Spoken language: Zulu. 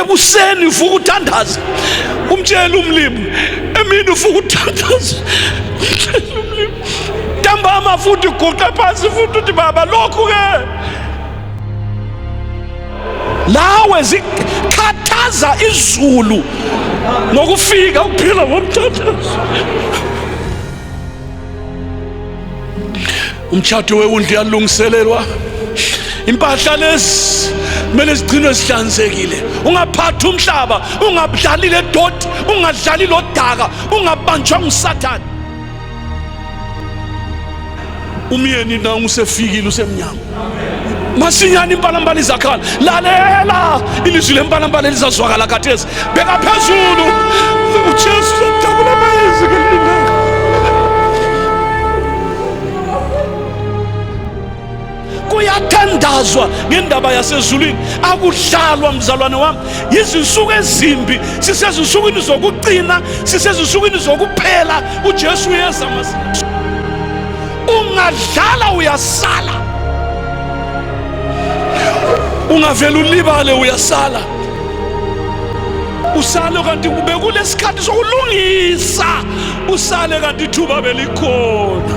Ekuseni uvuka uthandaze, umtshele umlimi. Emini uvuka uthandaze, umtshele umlimi. Ntambama futhi uguqe phansi futhi uthi, Baba, lokhu ke lawe zikhathaza izulu ngokufika ukuphila ngomthandazo. Umtshato wewundlu uyalungiselelwa. Impahla lezi kumele zigcinwe zihlanzekile. Ungaphathi umhlaba, ungadlali le doti, ungadlali lo daka, ungabanjwa nguSathane. Umyeni na usefikile, usemnyango. Masinyane impalampala izakhala. Lalela ilizwi lempalampala elizazwakala khathesi. Bheka phezulu, uJesu uzodabula amayezi ngelinye. Kuyathandazwa ngendaba yasezulwini, akudlalwa mzalwane wami. Izinsuku ezimbi, sisezinsukwini zokugcina, sisezinsukwini zokuphela. UJesu uyeza masinyane. Ungadlala uyasala, ungavela ulibale uyasala, usale kanti kube kulesikhathi sokulungisa, usale kanti ithuba belikhona.